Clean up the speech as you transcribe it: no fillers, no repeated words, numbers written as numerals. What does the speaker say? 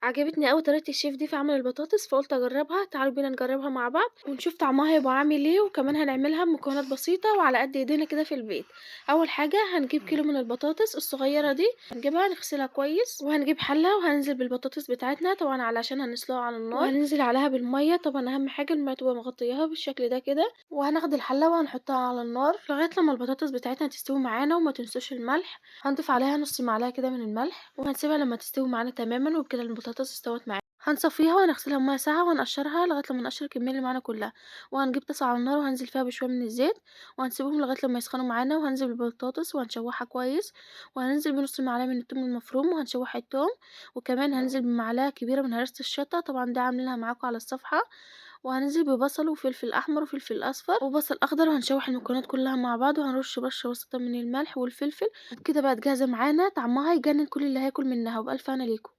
عجبتني أوي طريقة الشيف دي في عمل البطاطس، فقُلت أجرّبها. تعالوا بينا نجرّبها مع بعض ونشوف طعمها هيبقى عامل إيه، وكمان هنعملها بمكونات بسيطة وعلى قد إيدينا كده في البيت. أول حاجة هنجيب كيلو من البطاطس الصغيرة دي، هنجيبها نغسلها كويس، وهنجيب حلة وهننزل بالبطاطس بتاعتنا طبعًا علشان هنسلقها على النار، وهننزل عليها بالمَيّة. طبعًا أهم حاجة المَيّة تبقى مغطياها بالشكل ده كده، وهناخد الحلة وهنحطها على النار لغاية لما البطاطس بتاعتنا تستوي معانا. وما تنسوش الملح، هنضيف عليها نص معلقة كده من الملح، وهنسيبها لما تستوي معانا تمامًا. وبكده البطاطس استوت معانا، هنصفيها وهنغسلها بمَيّة ساقعة وهنقشرها لغاية لما نقشر الكمية اللي معانا كلها. وهنجيب طاسة على النار وهنزل فيها بشوية من الزيت، وهنسيبهم لغاية لما يسخنوا معانا، وهنزل بالبطاطس وهنشوحها كويس، وهننزل بنص معلقة من التوم المفروم وهنشوح التوم، وكمان هننزل بمعلقة كبيرة من هريسة الشطة، طبعًا ده عاملينها معاكم على الصفحة. وهننزل ببصل وفلفل أحمر وفلفل أصفر وبصل أخضر، وهنشوح المكونات كلها مع بعض، وهنرش رشة بسيطة من الملح والفلفل. وبكده بقت جاهزة معانا، طعمها يجنن كل اللي هياكل منها، وبألف هنا ليكم.